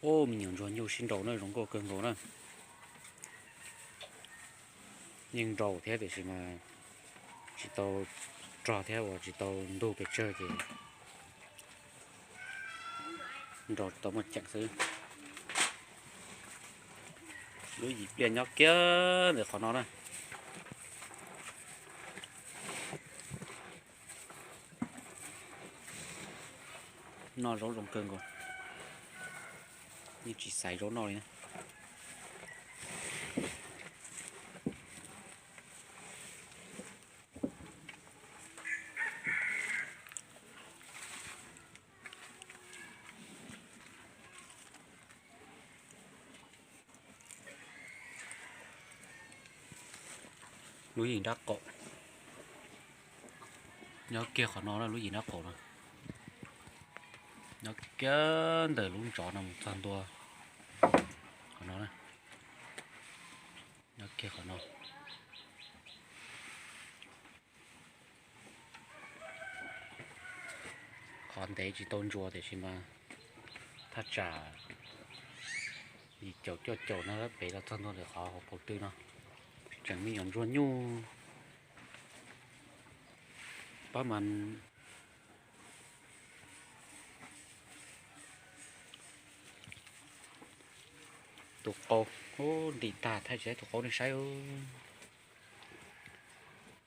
Ub, me nyuam ntsuag nyuj sib nraus na, zoo nkauj kawg nkaus na. Yeej nraus thiab tiam sis mas tsis tau rog thiab uas tsis tau ntug pes tsawg ces nraus tsis tau muaj ceem xwb. Lub yim pliaj nyob kiag ntawm qhov no na. Noj zaub zoo kawg nkaus, yeej tsis xaiv zaub noj li na. Lub yim nrab qaum, nyob kiag qhov no na, lub yim nrab qaum no, nyob kiag ntawm lub ntov no mus txog ntua qhov no na, nyob kiag qhov no. Qhov ntev tsis tau ntsuas tiam sis mas thaj tsam yim caum cuaj caum no pem los txog ntua ntawm qhov hauv paus tw no, tseem me nyuam ntsuag nyuj pab mas. Tus qau, ntim tag thaij tsis tau tus qau nej saib.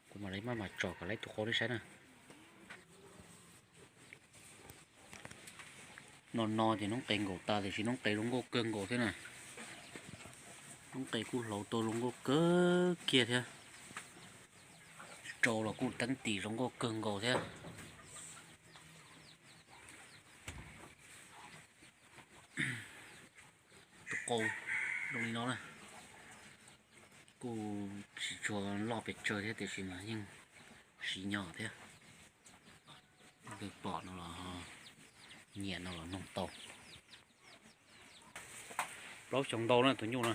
Kuv mam li maj mam tsom kom laib tus qau nej saib na. No no ces noob qes nkaum tas tiam sis noob qes zoo nkauj kawg nkaus thiab na. Noob qes kuj hlauv tau zoo nkauj kawg kiag thiab. Rau los kuj teeb tim zoo nkauj kawg nkaus thiab. Tus qau zoo li no na, kuj tsis tshua loj pes tsawg thiab tiam sis mas yeej siv nyog thiab. Pom no los nyiam no los noog tau. Plaub xyoo ntau na tus nyuj na.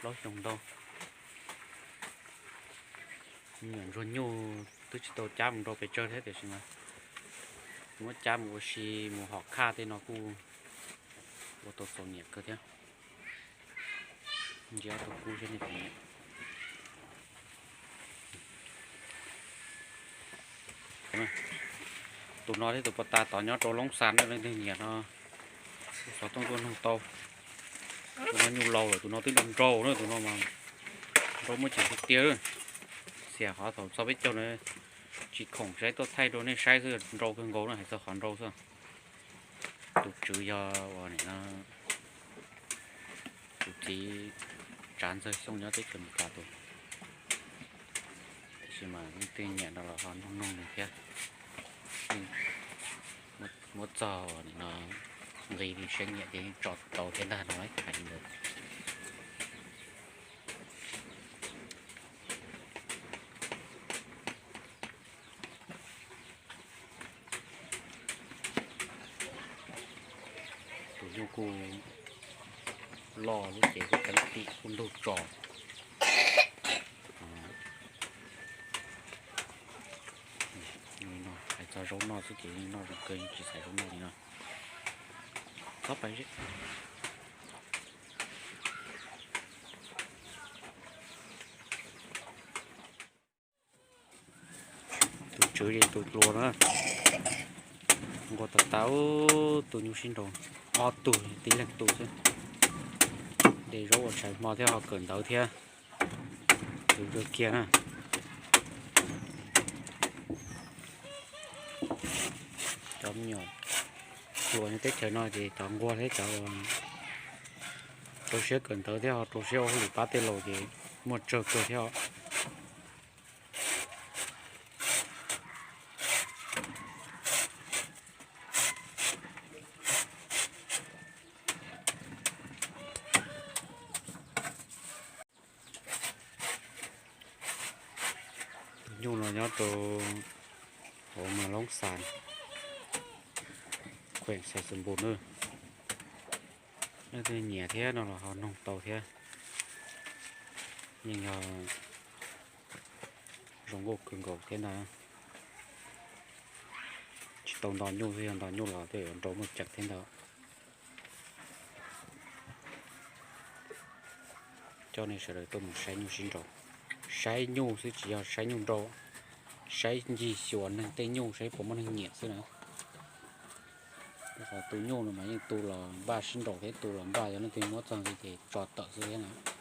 Plaub xyoo ntau. Nyuam ntsuag nyuj twb tsis tau cab mus nrau pes tsawg thiab tiam sis mas muab cab mus ua si mus hom khaj tej no kuj ua tau txaus nyiam kawg thiab. Ntsia tus kub seb nej puas nyiam. Tus no thiab tus pas tas tod nyob rau Loob Xas na, leej twg nyiam no xov tooj tuaj noog tau. Tus no nyuj laus lawm, tus no twb nrau nrau na, tus no mas nrau muaj ceem tiag tiag. Xiam qhov thaum txog peb caug na, tsis khoom saib tuaj thaij rau nej saib xwb, nrau kawg nkaus na, hais txog qhov nrau xwb. Tus tswv yog uas nim no tus txiv Tsav Ntxawg Xyooj nyob teb chaws Amelikas tus. Tiam sis mas leej twg nyiam no los ho noog noog nws thiab. Muab txog nim no nqi li siab nyiam ces yeej tso tau thiab ntag no hais li ntawd. Tus nyuj kuj loj lub cev kuj teeb tim kuj ntug tso. Hais txog zaub noj xwb ces noj zoo kawg, yeej tsis xaiv zaub noj li no. Txhob pais. Tus tswv ces tus hluas na. Nquag tas tas, tus nyuj sib nraus ob tug tib leeg tu xwb. De zaub ua tshais hmo thiab ho kawm ntawv thiab. Tus zoo kiag na. Cov me nyuam hluas nyob teb chaws no ces cov nquag thiab cov rau siab kawm ntawv thiab ho rau siab ua hauj lwm pab tej laus ces muaj tsawg kawg thiab os. Tus nyuj no nyob rau hauv mas Loob Xas, khuem Xais Xus Npus na. Leej twg nyiam thiab no los ho noog tau thiab. Yeej yog zoo nkauj kawg nkaus thiab ntag. tau nto nyuj xwb, yog nto nyuj los thiaj yuav nrau muaj ceem thiab ntag. Coj nej sawv daws tuaj mus saib nyuj sib nraus, saib nyuj xwb tsis yog saib nyuj nrau, saib ncig xyuas neeg tej nyuj saib puas muaj neeg nyiam xwb na. Qhov tu nyuj no mas yeej tu los npaj sib nraus thiab, tu los npaj yog leej twg muab txog ces tso tawm xwb thiab na.